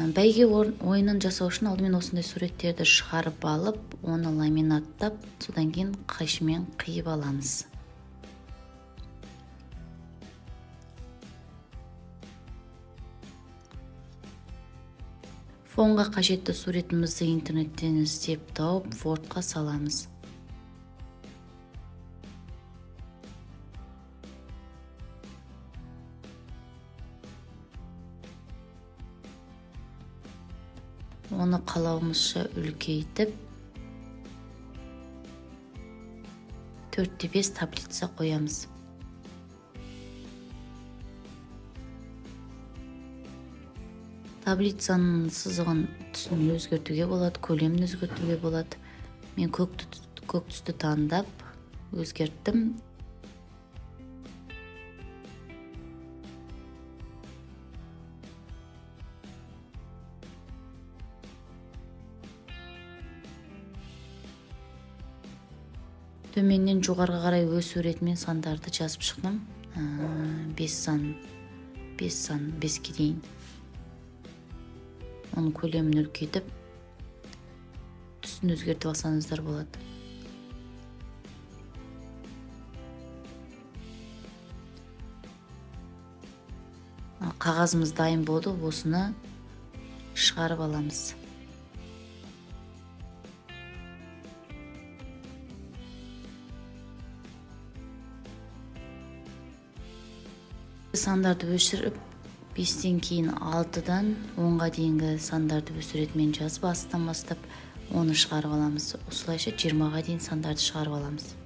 Бәйге ойынын жасау үшін алдымен осындай суреттерді шығарып алып, оны ламинаттап, содан кейін қайшымен қиып аламыз. Фонға қажетті суретімізді интернеттен іздеп тауып, Word-қа саламыз. Оны қалауымызша үлкейтіп, 4-5 таблица қоямыз. Таблицаның сызығын түсін өзгертуге болады, көлемін өзгертуге болады. Мен көк түсті таңдап өзгерттім. Төменнен жоғарыға қарай өз суретімен сандарды жазып шықтым. 5 сан, 5 сан, 5-ке дейін. Оның көлемін үлкейтіп, түсін өзгертіп алсаңыздар болады. Қағазымыз дайын болды, осыны шығарып аламыз. Сандарды өшіріп, 5-тен кейін 6-дан 10-ға дейінгі сандарды өз суретімен жазып, астынан бастап оны шығарып аламыз. Осылайша 20-ға дейін сандарды шығарып аламыз.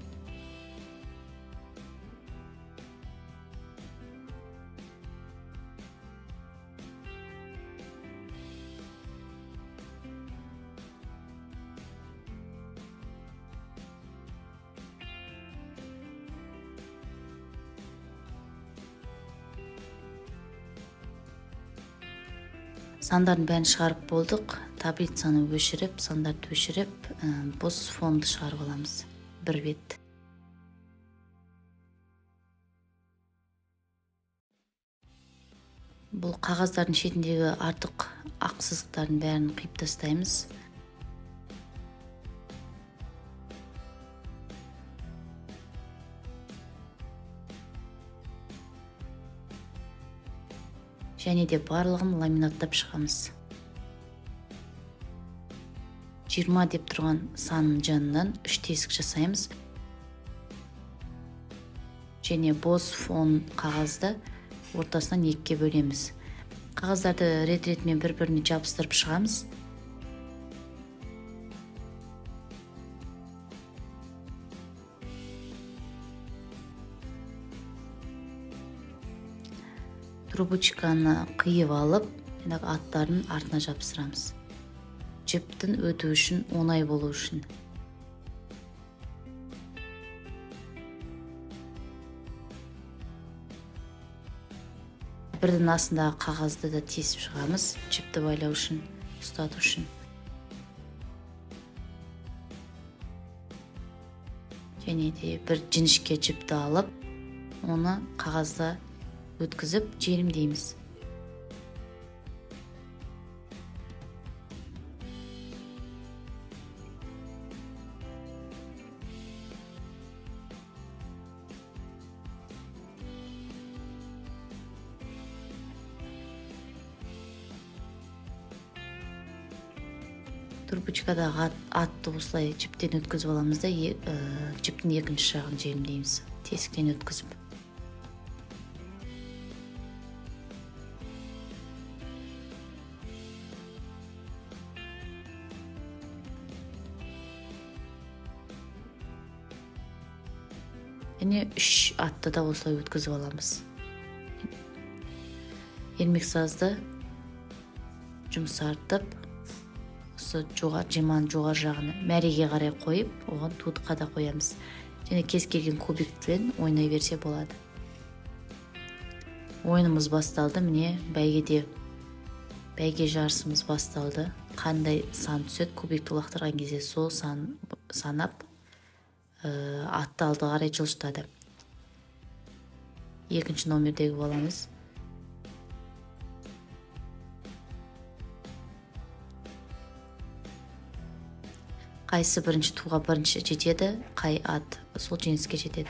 Сандардың бәрін шығарып болдық. Таблицаны өшіріп, сандарды өшіріп, бос фонды шығарып аламыз. Бір бет. Бұл қағаздардың шетіндегі артық ақ сызықтардың бәрін қиып тастаймыз. Және де барлығын ламинаттап шығамыз. 20 деп тұрған санның жанынан 3 тесік жасаймыз. Және бос фон қағазды ортасынан 2-ге бөлеміз. Қағаздарды рет-ретімен бір-біріне жабыстырып шығамыз. Трубочканы қиып алып, жаңағы аттарын артына жабыстырамыз. Жіптің өту үшін, оңай болу үшін. Бірдің астындағы қағазды да тесіп шығамыз, жіпті байлау үшін, ұстату үшін. Және де бір жіңішке жіпті алып, оны қағазда өткізіп желімдейміз. Трубочкадағы атты осылай жіптен өткізіп аламыз да, жіптің екінші жағын желімдейміз, тесіктен өткізіп. Және 3 атты да осылай өткізіп аламыз. Ермексазды жұмсартып, осы жиырманың жоғары жағына мәреге қарай қойып, оған тутқа да қоямыз. Және кез келген кубикпен ойнай берсе болады. Ойынымыз басталды. Міне бәйге жарысымыз басталды. Қандай сан түседі, кубикті лақтырған кезде сол сан санап атты алды қарай жылжытады. Екінші номердегі баламыз. Қайсы бірінші туға бірінші жетеді, қай ат, сол жеңіске жетеді.